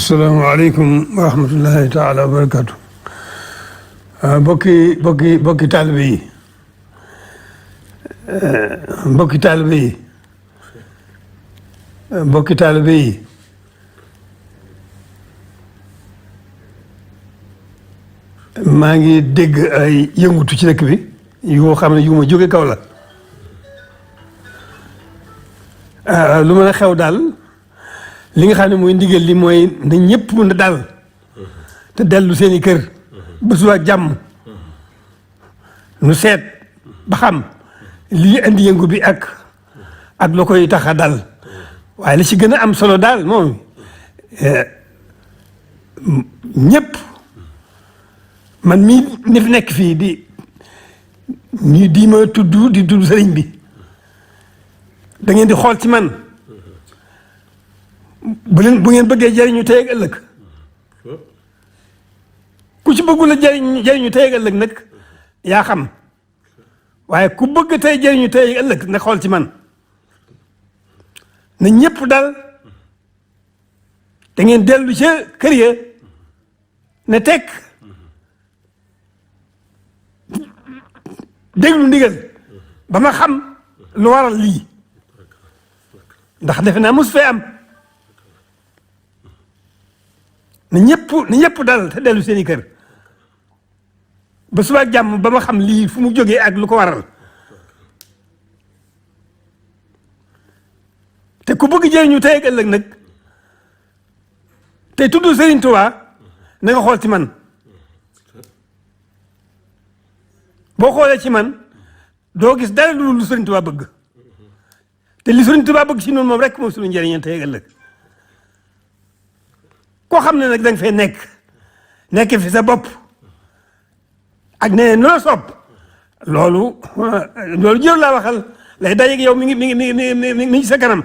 asalaamaaleykum wa rahmatullahi taala wa barakatu bokki taalibe yi mbokki taalibe yi mbokki taalibe yi maa ngi dégg ay yëngutu ci dëkk bi yoo xam ne yu ma jóge kaw la lu mën a xew daal li nga xam ne mooy ndigal li mooy na ñëpp mën a dal te dellu seeni kër ba suba jàmm nu seet ba xam lii indi yëngu bi ak la koy tax a dal waaye li ci gën a am solo daal moom ñëpp man mii ni fi nekk fii di ma tudd sëriñ bi da ngeen di xool ci man bu ngeen bëggee jëriñu tey ak ëllëg ku ci bëggul a jëriñu tey ak ëllëg nag yaa xam waaye ku bëgg tey jëriñu tey ak ëllëg na xool ci man na ñëpp dal da ngeen dellu ca kër ya ne tekk déglu ndigal ba ma xam lu waral lii ndax defe naa mos fee am na ñëpp dal te dellu seeni kër ba suba jàmm ba ma xam lii fu mu jógee ak lu ko waral te ku bëgg jëriñu tey ak ëllëg nag te tudd Serigne Touba na nga xool ci man boo xoolee ci man doo gis dara lu Serigne Touba bëgg te li Serigne Touba bëgg ci noonu moom rek moom suñu njëriñ tey ak ëllëg koo xam ne nag da nga fay nekk fi sa bopp ak nee noo sopp loolu jël laa waxal lay dajeeg yow mi ngi sa kanam